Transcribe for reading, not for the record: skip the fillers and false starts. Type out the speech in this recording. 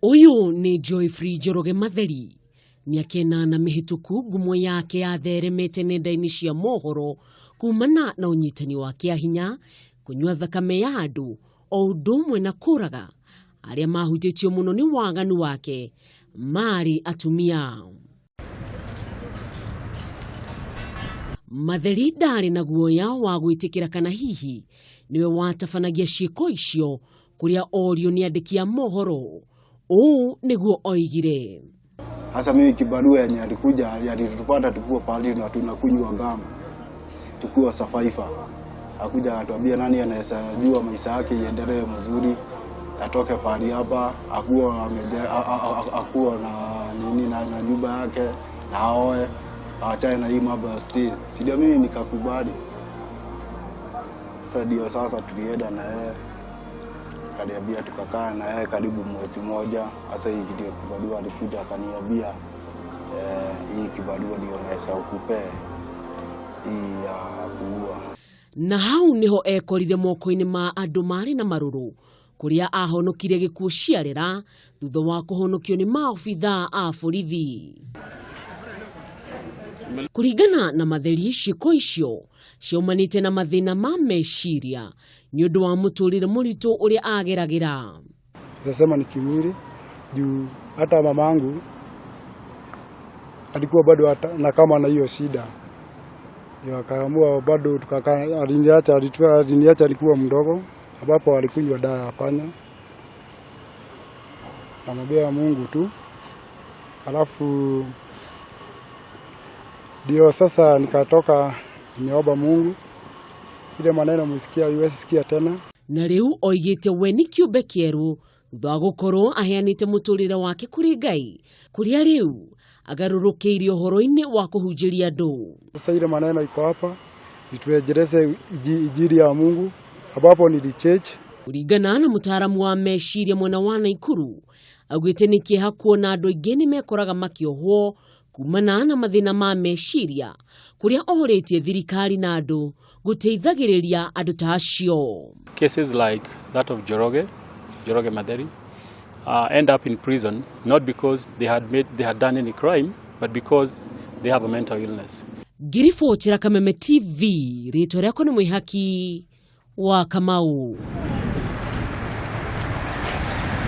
Ũyũ nĩ Joyfrey Njoroge Matheri. Mĩaka ĩnana mĩhĩtũku ngumo yake yatheremete nenda-inĩ cia mohoro kumana na ũnyitani wa kĩahinya, kũnyua thakame ya andũ o ũndũ ũmwe na kũraga. Arĩa mahutĩtio mũno nĩ waganu wake marĩ atumia. Matheri ndarĩ na guoya wa gwĩtĩkĩra kana hihi nĩwe watabanagia ciĩko icio kũrĩa orio nĩ andĩki a mohoro. Ũũ nĩguo oigire. Sasa mimi kibarua yenye alikuja alitupata tukiwa pahali na tunakunywa gamu tukiwa survivor. Akuja akatuambia nani anaweza jua maisha yake iendelee mzuri, atoke pahali hapa akuwa akuwa na nini na nyumba yake na aoe aachane na hii mambo ya street. Si ndio mimi nikakubali. Sasa ndio sasa tulienda na yeye, akaniambia, tukakaa na yeye karibu mwezi moja. Sasa hii ndio kibarua alikuja akaniambia, hii kibarua ndio naweza kukupe hii ya kuua. Na hau niho ekorire moko-inĩ ma andũ marĩ na marũrũ kũrĩa ahonokire gĩkuũ ciarera thutha wa kũhonokio nĩ maobithaa a borithi. Kũringana na Matheri, ciĩko icio ciaumanĩte na mathĩna ma meciria nĩ ũndũ wa mũtũrĩre mũritũ ũrĩa ageragĩra. Nasema ni kimwili juu hata mamangu alikuwa bado hata, na kama na hiyo shida ndio akaamua bado tukakaa, aliniacha alikuwa mdogo, ambapo alikunywa dawa ya panya. Namwambia Mungu tu, alafu ndio sasa nikatoka nimeomba Mungu, ile maneno msikia iwezi sikia tena. Na rĩu oigĩte we nĩ kĩũmbe kĩerũ thutha wa gũkorwo aheanĩte mũtũrĩre wake kũrĩ Ngai kũrĩa rĩu agarũrũkĩire ũhoro-inĩ wa kũhunjĩria andũ. Sasa ile maneno iko hapa nituendeleze injili ya Mungu ambapo nilichange. Kũringana na mũtaaramu wa meciria mwena wa Naikuru, augĩte nĩ kĩeha kuona andũ aingĩ nĩ mekoraga makĩohwo kumana na mathĩna ma meciria kũrĩa ohorĩtie thirikari na andũ gũteithagĩrĩria andũ ta acio. Cases like that of Njoroge Matheri, end up in prison not because they had done any crime, but because they have a mental illness. Ngiribotera Kameme TV, rĩtwa rĩakwa nĩ Mwĩhaki wa Kamau.